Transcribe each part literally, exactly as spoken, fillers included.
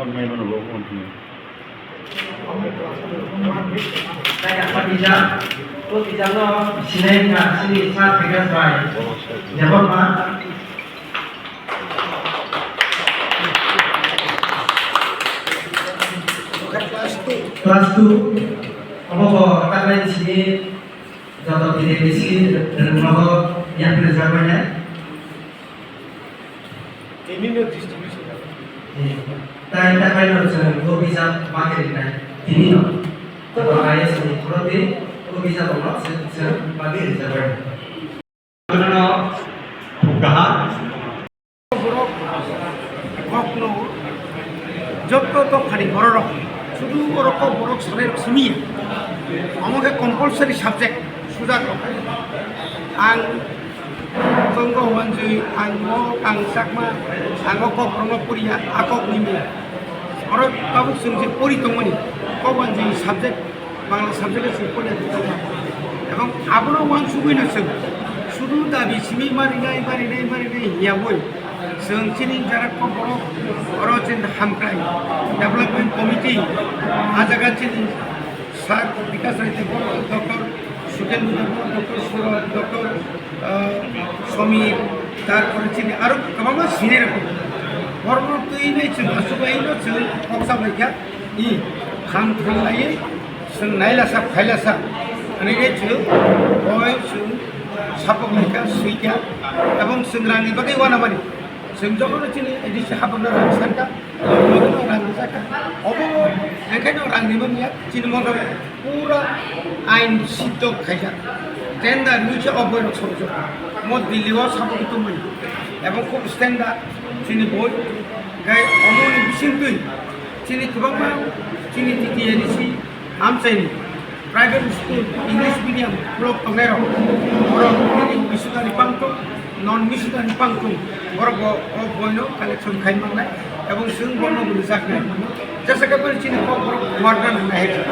Mai mano bo wng thung. Tei ang bijap, o bijapno sinai kha chini sir Bikash bai Debbarma. Class two. Obo bo taklai sini joto bidai bisi rwngnogo yapri jabainai. Tinino distribution. Tai taklai no chwng o bijap bagwi rwnai. Tinino. Joto I S ni khoroknwi o bijap rokno chwng bagwi rwjabainai. Bono kaham. Borok kokno jotto dophani bororok sudu oro kok borok sanai rok simi ya. Omo khe compulsory subject sujak rok. Ang Tongo Wanjui, ang mo, ang Chakma, ang o kok rokno poriya, a kok ni mi. Oro tabuk chwng je pori tongmani, kok Wanjui subject Bangla subject-o chwng poina thangkha. Ebong abono uansugwino chwng sudu dabi simi marinai, marinai, marinai hiyawi chwng chini jara kok borok oro chini hamkrai development committee, ah jaga chini sir Bikash Rai tei borok, Doctor Sukendra Debbarma, Doctor Suro, Doctor ah, Somir, tarpore chini aro kwbangma senior rok. Borokno twi nai chwng achuglaino chwng kok sa bai kha, i, kham thang lai, chwng naila sa, phaila sa, ani khe chwng boi chwng sapok lai kha, swi kha, ebong chwng rangni bagwi uanamani. Chwng jotono chini A D C hapokno rang san kha, jotono rang rijak kha. Obo, enkheno rang rima miya, chini mondo pura ain siddho khaijak. Tender rwi khe o boirok sokjak. Mo Delhi o sabogwi tongmani. Ebong khub standard chini boi. Gai omoni bisingtwi chini kwbangma chini T T A D C amchaini private school, English medium, block tongnairok, borok nini missionary pangthok, non missionary pangthok, borok bo o boino collection khai mangnai, ebong chwng bono bo rijaknai. Jesa khe bono chini kok borok warna nang nai hai.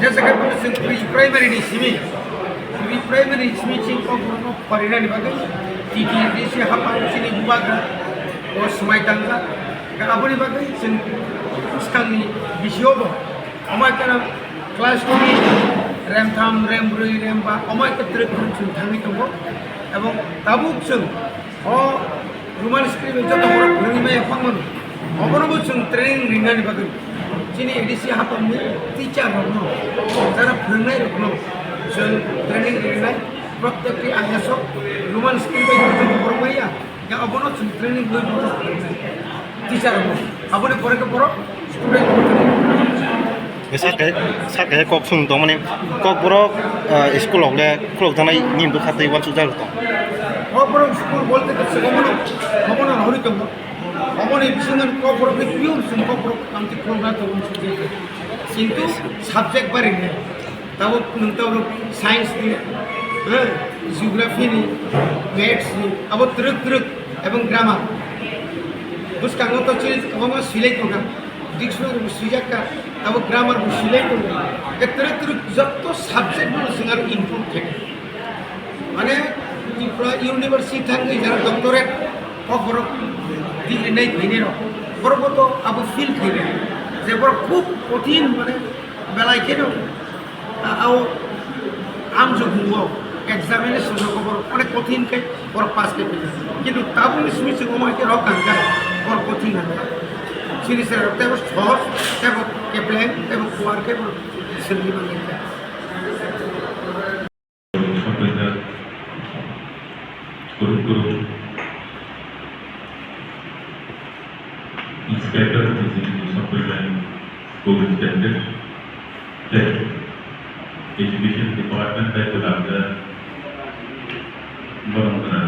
Jesa khe bono chwng pre primary ni simi, pre primary ni simi chini kok borokno parinani bagwi T T A D C hapang chini bubagra o swmai tangjak. Aboni bagwi chwng swkangni B C O bo Omo khe class three, rem tham, rem brwi, rem ba, omo khe twrwk twrwk chwng thangwi tongo. Ebong tabuk chwng o Roman script joto borok phwrwngwi maya phang mano. Obono bo chwng training rinani bagwi chini A D C hapangni teacher rokno, jara phwrwngnai rokno chwng training rinai. Prottekti I A S o Roman script bai borok maya. Ya, abono chwng training bai borok teacher rok. Aboni pore khe borok student. Sake, sake kok sung tong mani kok borok, ah, school rok le khulok janai nim bwkha tei uansuk jak tong. Kok borok school bolte khe chwng omono, omono hori tongo. Omoni bisingo kok borok ni pure chwng kok borok amtwi khulok na tongo. Kintu subject bari ne. Tabuk nwng tabuk science ni, eh, geography ni, maths ni, abo twrwk twrwk ebong grammar. Bwskango to chini kwbangma swilai tongkha, dictionary bo swijak kha, tabuk grammar bo swilai tongo. Khe twrwk twrwk jotto subject no chwng aro improve khe. Mane Tripura University thangwi jara doctorate o borok degree nai phainai rok, borok bo to abo feel khainai je borok khub kothin mane belai kheno, a, ao amjok hungo examination rok borok onek kothin khe borok pass khe phaikha. Kintu tabukni simi chwng omo hai khe rok kangkha, borok kothin nangkha. Chini sera rok tebo sohoj, tebo kepleng, tebo kuar khe borok swrwngwi manlai kha. Sampai kurung kurung inspector di sini sampai dengan school inspector dan education department dari keluarga belum kenal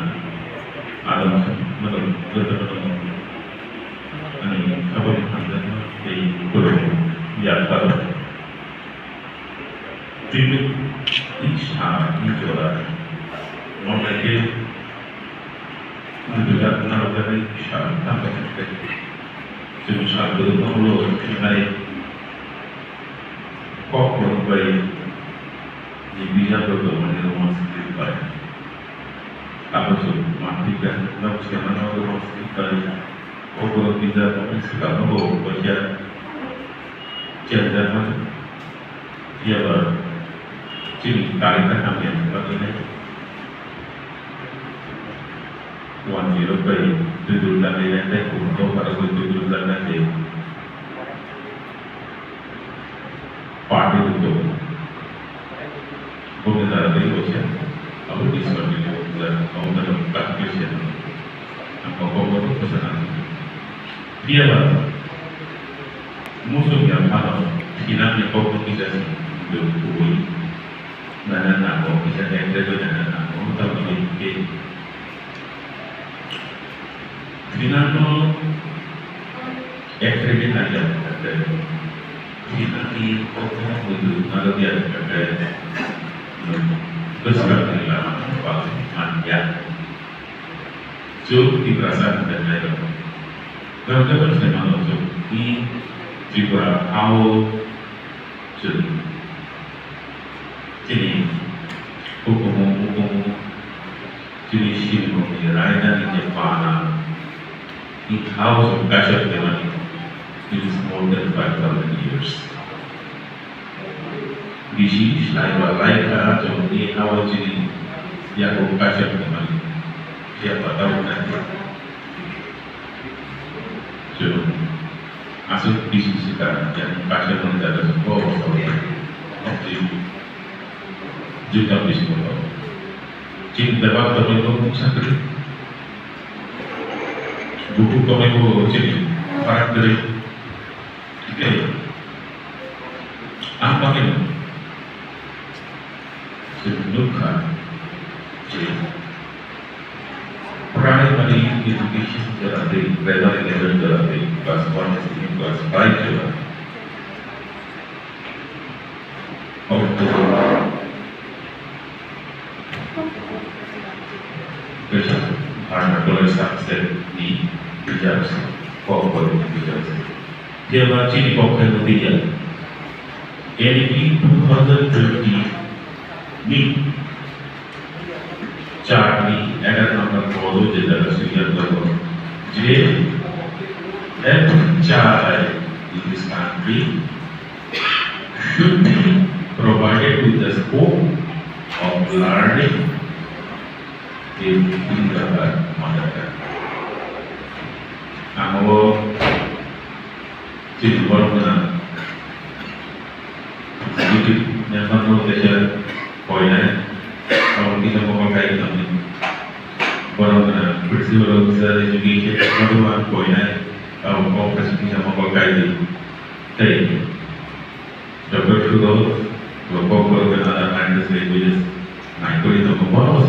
ada masuk belum belum belum ini kabar yang ada di kurung ya kalau Tini ni sal ni jora, mona je duda narwkjagwi sal tangkha se, chwng sal kwrwngma ulo thinai kok kwrwng bai ni bijap rok tongmani Roman script bai. Abo chwng manthikha, nok sema no Roman script bai. Oborok twijak wngkhe swkangno bo waisa chengjak mani. Phiya ba chini karwi ta hamya wngkha khe one zero bai twidul tangnai tei kubun tongphano bai twidul tangnai tei party bo tongo. Boni jora tei bo se abo discontinue wngkha, abo jora cut khe se ang kok kok bo bwsa nang. Phiya ba muchung ya phano thinangni kokno kisa se kubui nana nango, kisa active nana nango, tamoni khe thinangno active naiya khe thinangni kokno muitu narwkya khe bwskanni lama ba manya. Chwng Tiprasa hwnwi nairok. Jang jang se mano chwng ni Tripura hao chwng chini hukumu hukumu chini sinimung ni raida ni je pana ni hao chwng kaisa khaimani, it is more than five thousand years. Bisi slai ba lai kha chwngni hao chini yago kaisa khaimani phiya pata wngkha. Chwng aswk bisi swkang yang kaisa wngkha jaga se ko sawi. Jikam bisi ko. Chini bebak tongwi ko mungsa kwrwi. Buku tongwi ko chini farak kwrwi. Tei ang bagwi chwng nukha je primary education jora tei primary level jora tei class one tei class five jora. Oktober Kaisa Bharna College Subset ni bijap se, kok boi ni bijap se. Phiya ba chini kok khe mwtwi ya. N E P two thousand twenty ni chart ni egaroh number code o je jaga swijak jago je every child in this country should be provided with the scope of learning in, in the mother tongue. Ang o chini borok gwnang executive member no teisa koinai, abo kisa mokol kai tongni. Borok gwnang principal officer education no ang koinai, abo kok kaisa kisa mokol kai di. Tei Doctor Sudo, Lokok Borok and other language languages, naikolwi tongo, bono